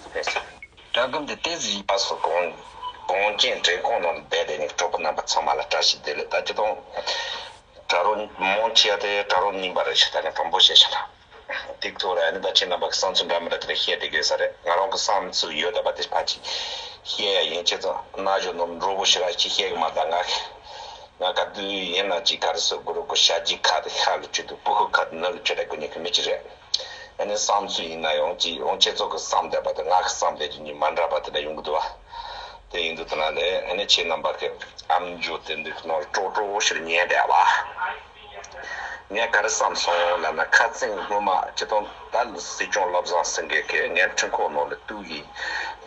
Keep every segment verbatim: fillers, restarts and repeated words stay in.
སྒྲ་སྒམ་དེ་ཏོག་ཙམ། ཨ་སོ་གངས་གངས་ཅན་བྲེལ་ཁོང་ནང་བསྡད་དེ་ནི་གྲོགས་པོ་རྣམ་པ་ཚང་མ་ལ་བཀྲ་ཤིས་བདེ་ལེགས། ད་ཅི་དང་གྲྭ་རོགས་མང་ཆེ་བ་དེ་གྲྭ་རོགས་རྙིང་པ་རེད་ཤག་ད་ནི་དྲང་པོ་བཤད་ཤག་ད་དེ་ཐོག་ལ་ཨ་ནི་ད་ཁྱེད་རྣམ་པ་གི་བསམ་ཚུལ་འདྲ་མི་འདྲ་དེ་འདྲ་བཤད་བསྡད་ཀྱི་ཡོད་ས་རེད། ང་རང་གི་བསམ་ཚུལ་ཡོད་བསྡད་པ་དེ་ཕར་ཅིག་བཤད་ཡ་ཡིན། ཁྱེད་ཚོ་རྣ་གཞོན་ནོར་འབྲོག་པོ་ཞེ་དྲག་ཅིག་བཤད་གི་མ་ད་ང་ང་ག་དུས་ཡིན་ན་ཅིག་ག་རེ་ཟེར་དགོས་རེད། ཁོ་ཞ་ཅིག་ཁ་དེ་ཤ་ལ་བཅུག་དུས་སྤུ་གུ་ཁ་དེ་ནུ་ལ་བཅུག་རེད་དགོས་ཉེ་གི་མི་ཅིག་རེད། ཨ་ནི་བསམ་ཚུལ་ཡིན་ན་ཡང་ཅིག་ཡང་ཁྱེད་ཚོ་གི་བསམ་བསྡད་པ་དང་ང་གི་བསམ་བསྡད་རྒྱུ་གཉིས་མ་འདྲ་བ་དེ་འདྲ་ཡོང་གི་འདུག་བ། དེ་ཡིན་དུས་དེ་ན་ལས་ཨ་ནི་ཁྱེད་རྣམ་པ་གི་ཨམ་ཅོག་དེ་འདི་ནང་ལ་ཀྲོག་ཀྲོག་ཞིག་ཉན་བསྡད་བ། ངས་ག་རེ་བསམ་སོང་ལབ་ན། ཁ་སང་སྔོན་མ་ཅི་དང་ད་སྲིད་སྐྱོང་བློ་བཟང་སེང་གེ་གིས་ངས་ཁྲིམས་ཁང་ནང་ལ་གཏུག་གི།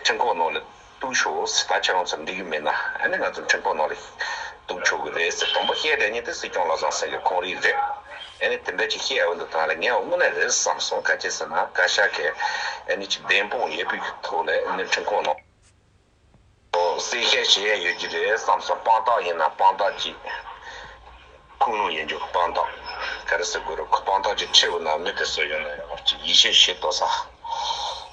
ཁྲིམས་ཁང་ནང་ལ་གཏུག་ཤོག་ཟེར། ད་ཁྱེད་རང་ཚོ་འགྲིག་གི་མེད་ན་ཨ་ནི་ང་ཚོ་ཁྲིམས་ཁང་ནང་ལ་གཏུག་ཆོག་གི་རེད་ཟེར། དང་པོ་བཤད་བསྡད་མཁན་དེ་སྲིད་སྐྱོང་བློ་བཟང་སེང་གེ་ཁོང་རང་རེད། ཨ་ནི་དེ་འདྲ་ཅིག་བཤད་ཡོང་དུས་ད་ལ་ངས་དངོས་གནས་རེད་བསམ་སོང་། ག་ཅི་ཟེར་ན་བཀའ་ཤག་གིས་ཨ་ནི་ཅིག་བདེན་དཔང་ཡོད་པའི་ཐོག་ལ་ཨ་ནི་ཁྲིམས་ཁང་ནང་གསལ་བཤད་བྱེད་ཡ་ཡོད་ཀྱི་རེད་བསམ་སོང་། དཔང་རྟགས་ཡིན་ན་དཔང་རྟགས་ཀྱི་ཁུངས་ལུང་ཡིན་རྒྱུ་དཔང་རྟགས་ག་རེ་ཟེར་དགོས་རེད། ཁོ་དཔང་རྟགས་ཀྱི་ཁྲིད་འོ་ན་མི་དེ་ཚོ་ཡོད་ན་ཡང་ཅིག་ཡིད་ཆེས་བྱེད་དོ་ས།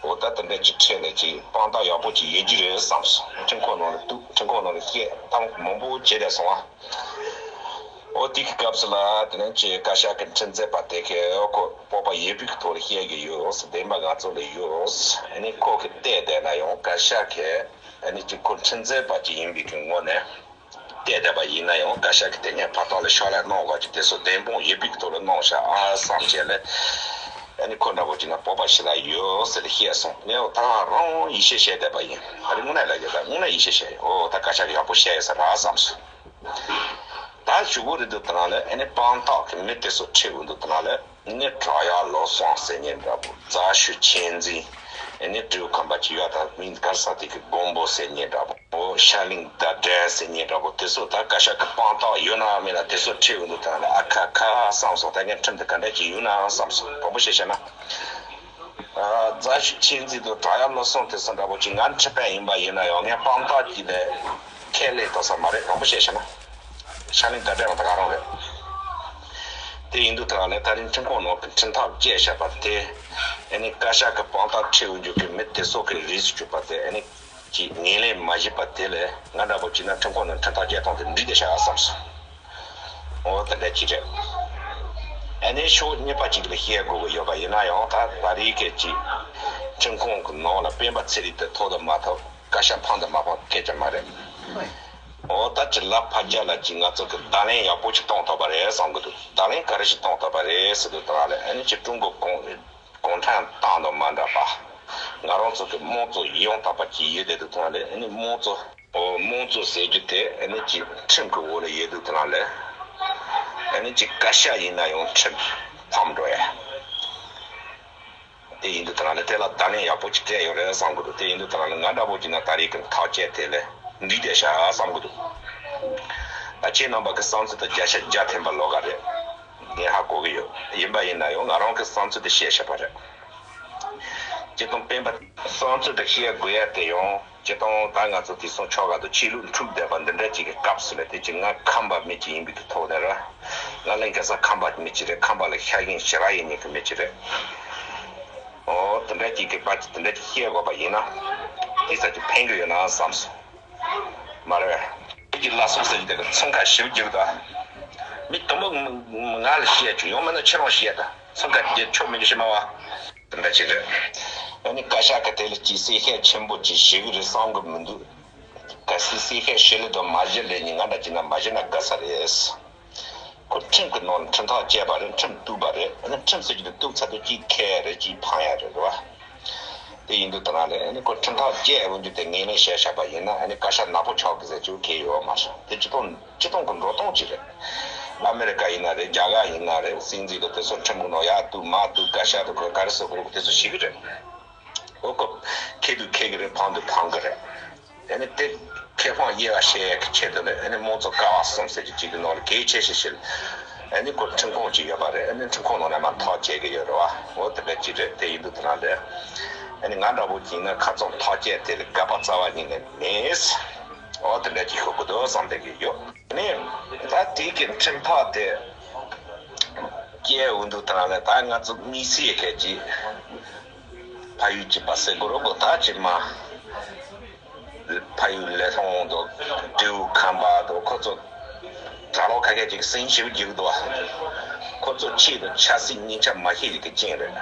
འོ་ད་དེ་འདྲ་ཅིག་ཁྲིད་ནས་ཅིག་དཔང་རྟགས་ཡག་པོ་ཅིག་ཡོད་ཀྱི་རེད་བསམ་སོང་། ཁྲིམས་ཁང་ནང་ལ་གཏུག་ཁྲིམས་ཁང་ནང་ལ་བཤད་ཐམ་མང་པོ་བྱས་བསྡད་སོང་ཨ། འོ་དེ་གི་སྐབས་སུ་ལ་དེ་ནས་ཅིག་བཀའ་ཤག་གི་ཁྲིམས་རྩོད་པ་དེ་གས་ཁོ་སྤོབས་པ་ཡོད་པའི་ཐོག་ལ་བཤད་ཀྱི་ཡོད། བདེན་པ་ང་ཚོ་ལ་ཡོད། ཨ་ནི་ཁོ་གིས་བལྟས་བསྡད་ན་ཡང་བཀའ་ཤག་གིས་ཨ་ནི་ཅིག་ཁོ་ཁྲིམས་རྩོད་པ་ཅིག་ཡིན་པའི་གི་ངོས་ནས་བལྟས་བསྡད་པ་ཡིན་ན་ཡང་བཀའ་ཤག་གིས་དེ་ནས་ཕར་ཐོག་ལ་ཕྱག་ལས་གནང་དགོས་ཀྱི་དེ་ཚོ་བདེན་དཔང་ཡོད་པའི་ཐོག་ལ་གནང་བཞག་ཨ་བསམ་བྱས་ལས། ཨ་ནི་ཁོ་འདྲ་པོ་ཅིག་ན་སྤོབས་པ་ཞེ་དྲག་ཡོད་ཟེར་ཏེ་བཤད་སོང་། ངས་འོ་ད་རང་ཡིད་ཆེས་བྱས་བསྡད་པ་ཡིན། ཨ་རི་དངོས་གནས་ལ་ཡོད་ད་དངོས་གནས་ཡིད་ཆེས་བྱས་ཡོད། འོ་ད་བཀའ་ཤག་གིས་ཡག་པོ་བཤད་ཡོད་ས་རེད་བསམ་སོང་། ད་ཞུ་གི་རེད་འདུག་དེ་ན་ལས་ཨ་ནི་དཔང་རྟགས་ཀྱི་མི་དེ་ཚོ་ཁྲིད་འོང་འདུག་དེ་ན་ལས་ཨ་ནི་བྲག་གཡབ་བློ་བཟང་ཟེར་མཁན་འདྲ་པོ། རྫ་ཆུ་མཁྱེན་བརྩེ། ཨ་ནི་སྤྲེའུ་ཁམས་པ་ཅིག་ཡོད་ད། མིང་ག་རེ་ཟེར་དེ་གི་མགོན་པོ་ཟེར་མཁན་འདྲ་པོ། ཤར་གླིང་ཟླ་སྒྲོན་ཟེར་མཁན་འདྲ་པོ། དེ་ཚོ་ད་བཀའ་ཤག་གི་དཔང་རྟགས་ཡོད་ན་མེད་ན་དེ་ཚོ་ཁྲིད་འོང་འདུག་དེ་ན་ལས་ཨ་ཁ་ཁ་བསམ་སོང་། ད་ངས་ཁྲིམས་དེ་ག་འདྲ་ཅིག་ཡོད་ན་བསམ་སོང་། དྲང་པོ་བཤད་བཤད་ན། རྫ་ཆུ་མཁྱེན་བརྩེ་དང་བྲག་གཡབ་བློ་བཟང་དེ་ཚོ་འདྲ་པོ་ཅིག་ང་ཁྲིད་མཁན་ཡིན་པ་ཡིན་ན་ཡང་ངས་དཔང་རྟགས་ཀྱི་ལས་ཁས་ལེན་ཐུབ་ས་མ་རེད། དྲང་པོ་བཤད་བཤད་ན། ཤར་གླིང་ཟླ་སྒྲོན་ད་ག་རང་རེད། དེ་ཡིན་དུས་ད་ལས་ད་རིང་ཁྲིམས་ཁང་ནང་གི་ཁྲིམས་ཐག་བཅད་བཞག་པ་དེ་ཨ་ནི་བཀའ་ཤག་གི་དཔང་རྟགས་ཁྲིད་འོང་རྒྱུ་གི་མི་དེ་ཚོ་གི་རིས་སུ་གྱུར་པ་དེ་ཨ་ནི་ཅིག་ངོས་ལེན་མ་བྱས་པ་དེ་ལས་ང་འདྲ་པོ་ཅིག་ན་ཁྲིམས་ཁང་ནང་ཁྲིམས་ཐག་བཅད་སྟངས་དེ་འགྲིག་བསྡད་ཤག་བསམ་སོང་། འོ་དེ་འདྲ་ཅིག་རེད། ཨ་ནི་ཕྱོགས་གཉིས་པ་ཅིག་ལ་བཤད་དགོས་ཀྱི་ཡོད་པ་ཡིན་ན་ཡང་ད་ད་རེས་ཀྱི་ཅིག་ཁྲིམས་ཁང་གི་ནང་ལ་སྤེན་པ་ཚེ་རིང་དེ་ཐོབ་དང་མ་ཐོབ་བཀའ་ཤག་ཕངས་དང་མ་ཕངས་སྐད་ཆ་མ་རེད། འོ་ད་ཅིག་ལ་ཕར་རྒྱ་ལ་ཅིག་ང་ཚོ་གི་བརྡ་ལན་ཡག་པོ་ཅིག་གཏོང་ཐུབ་པ་རེད་བསམ་གི་འདུག་བརྡ་ལན་ག་རེ་ཞིག་གཏོང་ཐུབ་པ་རེད་ཟེར་དུས་ད་ལ་ཨ་ནི་ཅིག་ཀྲུང་གོ་གུང་གུང་ཁྲན་ཏང་དང་མ་འདྲ་པ། ང་རང་ཚོ་གི་དམངས་གཙོ་ཡིད་འོང་དག་པ་ཅིག་ཡོད་བསྡད་འདུག་དེ་ན་ལས་ཨ་ནི་དམངས་གཙོ། འོ་དམངས་གཙོ་ཟེར་རྒྱུ་དེ་ཨ་ནི་ཅིག་ཁྲིམས་ཀྱི་འོག་ལ་ཡོད་འདུག་དེ་ན་ལས་ཨ་ནི་ཅིག་བཀའ་ཤག་ཡིན་ན་ཡང་ཁྲིམས་ཕམ་འགྲོ་ཡ། དེ་ཡིན་དུས་དེ་ན་ལས་དེ་ལ་བརྡ་ལན་ཡག་པོ་ཅིག་སྤྲད་ཡོད་རེད་བསམ་གི་འདུག་དེ་ཡིན་དུས་དེ་ན་ལས་ང་འདྲ་པོ་ཅིག་ན་ད་རེས་ཀྱི་ཐག་བཅད་དེ་ལས་འགྲིག་བསྡད་ཤག་བསམ་གི་འདུག་ད་ཁྱེད་རྣམ་པ་གི་བསམ་ཚུལ་དེ་བརྒྱ་ཆ་བརྒྱ་མཐུན་པ་ལོགས་ཀ་རེད། ངས་ཧ་གོ་གི་ཡོད། ཡིན་པ་ཡིན་ན་ཡང་ང་རང་གི་བསམ་ཚུལ་དེ་བཤད་བཞག་པ་རེད། སྤྱིར་བཏང་སྤེན་པ་བསམ་ཚུལ་དེ་བཤད་དགོས་ཡ་དེ་ཡང་སྤྱིར་བཏང་ད་ང་ཚོ་དེང་སང་ཆོལ་ཁ་དང་ཆོས་ལུགས་འཁྲུག་བསྡད་པ་འདི་འདྲ་ཅིག་གི་སྐབས་སུ་ལ་དེ་ཅིག་ང་ཁམས་པ་མི་ཅིག་ཡིན་པའི་གི་ཐོག་ནས་ར། ང་ལན་ག་ས་ཁམས་པ་མི་ཅིག་རེད། ཁམས་པ་ལ་ཤ་ཞེན་ཞེ་དྲག་ཡོད་མཁན་གི་མི་ཅིག་རེད། འོ་དེ་འདྲ་ཅིག་གི་བར་གྱི་དེ་འདྲ་ཅིག་བཤད་དགོས་པ་ཡིན་ན་དེ་ས་ཅིག་ཕན་གི་ཡོད་ན་བསམ་སོང་། མ་རེད། ཁྱེད་ཀྱི་ལ་སོགས་ཟེར་གྱི་དེ་གི་ཚོང་ཁ་ཞིབ་རྒྱག་ད། མི་དུམ་བུ་ང་ལ་བཤད་ཆོག་ཡང་མིན་ན་ཁྱེད་རང་བཤད་ད། ཚོང་ཁ་རྒྱག་ཆོག་མི་འདུག་ཤི་མ་བ། དེ་འདྲ་ཅིག་རེད། ཨ་ནི་བཀའ་ཤག་གི་དེ་ལ་ཅིག་གསལ་བཤད་ཆེན་པོ་ཅིག་ཞུ་གི་རེད་བསམ་གི་མི་འདུག་གལ་སྲིད་གསལ་བཤད་ཞུ་ལེ་དང་མ་ཞུ་ལེ་ནི་ང་འདྲ་ཅིག་ན་མ་ཞུ་ན་དགའ་ས་རེད། ཁོ་ཁྲིམས་ཀྱི་ནང་ལ་ཁྲིམས་ཐག་བཅད་པ་རེད། ཁྲིམས་གཏུགས་པ་རེད། ཨ་ནི་ཁྲིམས་ཟེར་རྒྱུ་དེ་གཏུགས་ཚར་དུས་གཅིག་ཁེལ་ཡ་རེད། གཅིག་ཕང་ཡ་རེད། རེད་བ། དེ་ཡིན་དུས་དེ་ན་ལས་ཨ་ནི་ཁོ་ཁྲིམས་ཐག་བཅད་འོང་རྒྱུ་དེ་ངོས་ལེན་བྱས་བཞག་པ་ཡིན་ན་ཨ་ནི་བཀའ་ཤག་ནག་པོ་ཆགས་གི་ཟེར་རྒྱུ་གལ་ཡོད་མ་རེད། དེ་སྤྱི་དོན་སྤྱི་དོན་གྱི་འགྲོ་སྟངས་ཅིག་རེད། ཨ་མེ་རི་ཀ་ཡིན་ན་རེད། རྒྱ་གར་ཡིན་ན་རེད། སྲིད་འཛིན་དང་དེ་ཚོ་ཁྲིམས་ཀྱི་ནང་ཡར་གཏུགས་མར་གཏུགས་བཀའ་ཤག་དང་ག་རེ་ཟེར་དགོས་རེད། དེ་ཚོ་ཞིག་གི་རེད། འོ་ཁོ་ཁེ་དུས་ཁེ་གི་རེད། ཕང་དུས་ཕང་གི་རེད། ཨ་ནི་དེ་ཁེ་ཕང་དབྱེ་བ་ཕྱེ་ཡག་གི་ཆེད་དུ་ནི་ཨ་ནི་དམངས་གཙོ་ཀ་བ་གསུམ་ཟེར་གྱི་གཅིག་གི་ནང་ལ་གལ་ཆེ་ཤོས་ཤིག་ལ་ཨ་ནི་ཁོ་ཁྲིམས་ཁང་གཅིག་ཡོད་པ་རེད། ཨ་ནི་ཁྲིམས་ཁང་ནང་ནས་མར་ཐག་བཅད་གི་ཡོད་རེད་བ། འོ་དེ་འདྲ་གཅིག་རེད། དེ་ཡིན་དུས་དེ་ན་ལས་ཨ་ནི་ང་འདྲ་པོ་གཅིག་ན་ཁ་རྩང་ཐག་བཅད་དེ་ལ་དགག་པ་རྩ་བ་ཉིད་ནས་མེད། འོ་དེ་འདྲ་གཅིག་ཤོད་དགོས་འདུག་བསམ་བསྡད་ཀྱི་ཡོད། ཨ་ནི་ད་དེ་གི་ཁྲིམས་ཐག་དེ་བཅད་འོང་དུས་དེ་ན་ལས་ད་ང་ཚོ་དམིགས་བསལ་གལ་ཆེ། ཕ་ཡུལ་གཅིག་པ་ཟེར་དགོས་རོགས་གོ། ད་ཅི་མ་ཕ་ཡུལ་ལས་སློང་དང་སྤྲེའུ་ཁམས་པ་དང་ཁོ་ཚོ་གྲྭ་ལོག་ཁ་ཤས་ཅིག་སེམས་ཞིབ་རྒྱུག་འདུག་བ། ཁོ་ཚོ་ཆེད་དུ་ཆབ་སྲིད་སྙིང་ཆ་མ་ཤེས་ཀྱི་རྐྱེན་རེད།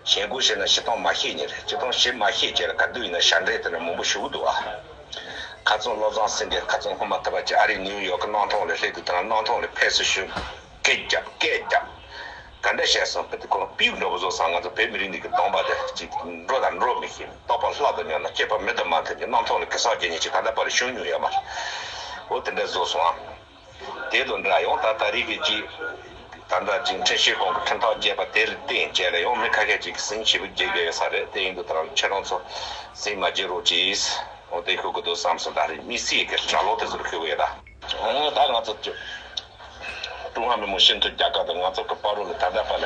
ཞེན་ཁོག་བྱས་ན་ཞེ་སྡང་མ་ཤེས་ཉེ་རེད། ཞེ་སྡང་བྱེད་མ་ཤེས་བྱས་ལ་ག་དུས་ཡིན་ན་ཞབས་འདྲེན་དེ་འདྲ་མང་པོ་ཞུགས་འདུག་བ། ཁ་རྩང་བློ་བཟང་སེང་གེ་ཁ་རྩང་སྔོན་མ་ཐུབ་པ་ཅིག་ཨ་རིའི་ནིའུ་ཡོག་གི་གནམ་ཐང་ལ་སླེབས་དུས་དང་གནམ་ཐང་ལ་ཕེབས་བསུ་ཞུ། སྐད་རྒྱབ་སྐད་རྒྱབ། ག་འདྲ་བཤད་སོང་། དཔེ་དེ་ཁོ་རང་པིའུ་འདྲ་པོ་བཟོ་སོང་། ང་ཚོ་བོད་མི་རིགས་འདི་གི་གདོང་པ་དེ་ཅིག་འགྲོ་དང་འགྲོ་མི་ཤེས། ལྟོགས་པ་ལྷ་དང་མཉམ་ན་སྐྱེས་པ་མི་དང་མ་མཐུན་གྱི་གནམ་ཐང་ལ་གེ་སར་རྒྱལ་ཉིན་ཅིག་ད་ལྟ་བར་བྱུང་མྱོང་ཡོད་མ་རེད། འོ་དེ་འདྲ་བཟོ་སོང་ཨ། དེ་དང་འདྲ་ཡང་ད་ད་རེས་ཀྱི་ཅིག་ད་ལྟ་ཅིག་འཕྲིན་བཤེར་ཁང་གི་འཕྲིན་ཐག་བརྒྱབ་པ་དེ་ལ་བརྟེན་བྱས་ལ་ཡང་མི་ཁ་ཤས་ཅིག་སེམས་ཞེ་པོ་བརྗེད་ཡོད་ས་རེད། དེ་ཡིན་དུས་ད་རང་ཁྱེད་རང་ཚོ་སེམས་མ་བརྗེད་རོགས་གྱིས། འོ་དེ་ཤོད་དགོས་འདུག་བསམ་སོང་། ད་རེས་དམིགས་བསལ་གྱི་གྲྭ་ལོག་དེ་ཚོར་ཤོད་གི་ཡོད་ད། འོ་ད་ང་ཚོ་ཀྲུང་ཧྭ་མི་མང་སྤྱི་འཐུས་རྒྱ་གར་དང་ང་ཚོ་གི་བར་ལ་ད་ལྟ་བར་ལ་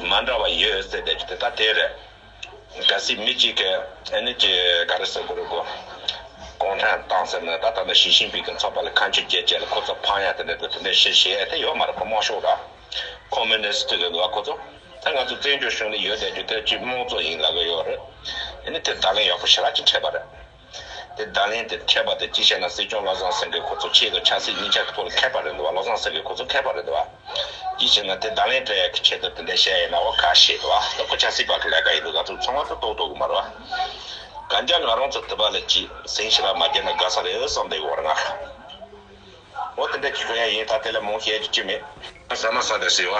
མ་འདྲ་བ་ཡོད་ཟེར་བསྡད་རྒྱུ་དེ་ད་དེ་རེད། གལ་སྲིད་མི་གཅིག་གིས་ཨ་ནི་ཅི་ག་རེ་ཟེར་དགོས་རེད་གོ། གུང་ཁྲན་ཏང་ཟེར་ན་ད་ད་ནི་ཞི་ཅིན་ཕིང་གི་ཚོགས་པ་ལ་ཁ་མཆུ་རྒྱག་བྱས་ལ་ཁོ་ཚོ་ཕམ་ཡ་དེ་འདྲ་དེ་འདྲ་བཤད་བཤད་ཡ་དེ་ཡོད་མ་རེད་གོ། དམར་ཤོག་ར་ཁོ་མུ་ནི་སི་ཊི་ཟེར་འདུག་བ། ཁོ་ཚོ་ད་ང་ཚོ་བཙན་བྱོལ་གཞུང་ལ་ཡོད་བསྡད་རྒྱུ་དེ་ཅིག་དམངས་གཙོ་ཡིན་ལབ་གི་ཡོད་རེད། ཨ་ནི་དེ་བརྡ་ལན་ཡག་པོ་ཞེ་དྲག་ཅིག་འཕྲད་པ་རེད། དེ་བརྡ་ལན་དེ་འཕྲད་པ་དེ་ཅི་བྱས་ན་སྲིད་སྐྱོང་བློ་བཟང་སེང་གེ་ཁོ་ཚོ་ཆེད་དུ་ཆབ་སྲིད་སྙིང་ཆ་གི་ཐོག་ལ་མཁས་པ་རེད་འདུག་བ། བློ་བཟང་སེང་གེ་ཁོ་ཚོ་མཁས་པ་རེད་འདུག་བ། ཅི་བྱས་ན་དེ་བརྡ་ལན་སྤྲད་ཡག་གི་ཆེད་དུ་དེ་འདྲ་བཤད་ཡིན་ན་འོ་ཁ་ཤས་འདུག་བ། ད་ཁོ་ཆབ་སྲིད་པ་གི་ལས་ཀ་ཡིན་འདུག་ང་ཚོ་ཚང་མ་ཚོ་རྟོགས་རྟོགས་གི་མ་རེད་བ། གན་རྒྱ་ང་རང་ཚོ་དུ་བ་ལ་ཅི་སེང་ཞིག་ལ་མ་བརྒྱབ་ན་དགའ་ས་རེད་བསམ་བསྡད་ཡོད་རེད་ང་། འོ་དེ་འདྲ་ཅིག་ཤོད་ཡ་ཡིན། ད་དེ་ལ་མང་བཤད་རྒྱུ་ཅི་མེད། ཟ་མ་ཟ་འདྲ་ཟེར་བ།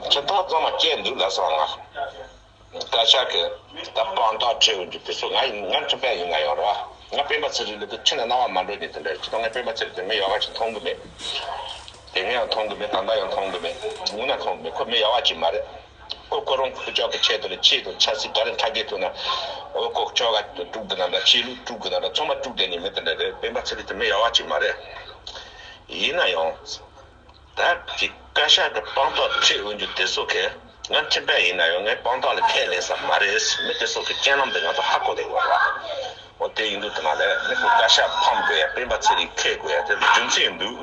ཁྱེད་ཐག་ཚང་མ་སྐྱེས་འདུག་ལ་སོང་ང་། བཀའ་ཤག་གི་ད་དཔང་རྟགས་ཁྲིད་འོང་རྒྱུ་དེ་ཚོ་ང་ཡིན། ང་ཁྲིམས་དཔོན་ཡིན་ང་ཡོང་ར། ང་སྤེན་པ་ཚེ་རིང་ལ་དུ་ཁྱི་ནང་སྣང་བ་མ་འགྲོ་ནི་དེ་འདྲ་ཅི་ད་ང་སྤེན་པ་ཚེ་རིང་དེ་མི་ཡག་ག་ཅིག་མཐོང་གི་མེད། དེ་སྔ་ཡང་མཐོང་གི་མེད། ད་ལྟ་ཡང་མཐོང་གི་མེད། སྔོན་ན་མཐོང་གི་མེད། ཁོ་མི་ཡག་ག་ཅིག་མ་རེད། ཁོ་ཁོ་རང་ཁོ་ཅག་གི་ཆེད་དུ་ལ་ཆེད་དུ་ཆབ་སྲིད་ག་རེ་འཐབ་གི་ཐུག་ན། འོ་ཁོ་ཆོལ་ཁ་དཀྲུག་གི་ན་འདྲ། ཆོས་ལུགས་དཀྲུག་གི་ན་འདྲ། ཚང་མ་དཀྲུག་བསྡད་ནི་མི་དེ་འདྲ་རེད། སྤེན་པ་ཚེ་རིང་དེ་མི་ཡག་ག་ཅིག་མ་རེད། ཡིན་ན་ཡང་། ད་ཅིག་བཀའ་ཤག་གི་དཔང་རྟགས་ཁྲིད་འོང་རྒྱུ་དེ་ཚོ་གིས་ང་ཁྲིམས་དཔོན་ཡིན་ན་ཡང་ངའི་དཔང་རྟགས་ལ་ཁས་ལེན་ས་མ་རེད། མི་དེ་ཚོ་གི་སྤྱན་ལམ་དེ་ང་ཚོ་ཧ་གོ་བསྡད་ཡོད་རེད་བ། འོ་དེ་ཡིན་དུས་དེ་ན་ལས་མི་ཁོ་བཀའ་ཤག་ཕམ་དགོས་ཡ། སྤེན་པ་ཚེ་རིང་ཁེགས་དགོས་ཡ་དེ་ལ་རྒྱུ་མཚན་འདུག་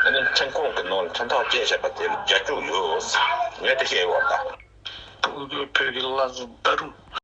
ཨ་ནི་ཁྲིམས་ཁང་གི་ནང་ལ་ཁྲིམས་ཐག་བཅད་བཞག་པ་དེ་ལ་རྒྱབ་སྐྱོར་ཡོད། ངས་དེ་བཤད་ཡོད་རེད་ད། བོད་ཀྱི་བོད་ཀྱི་བླ་བཟང་ད་རུང་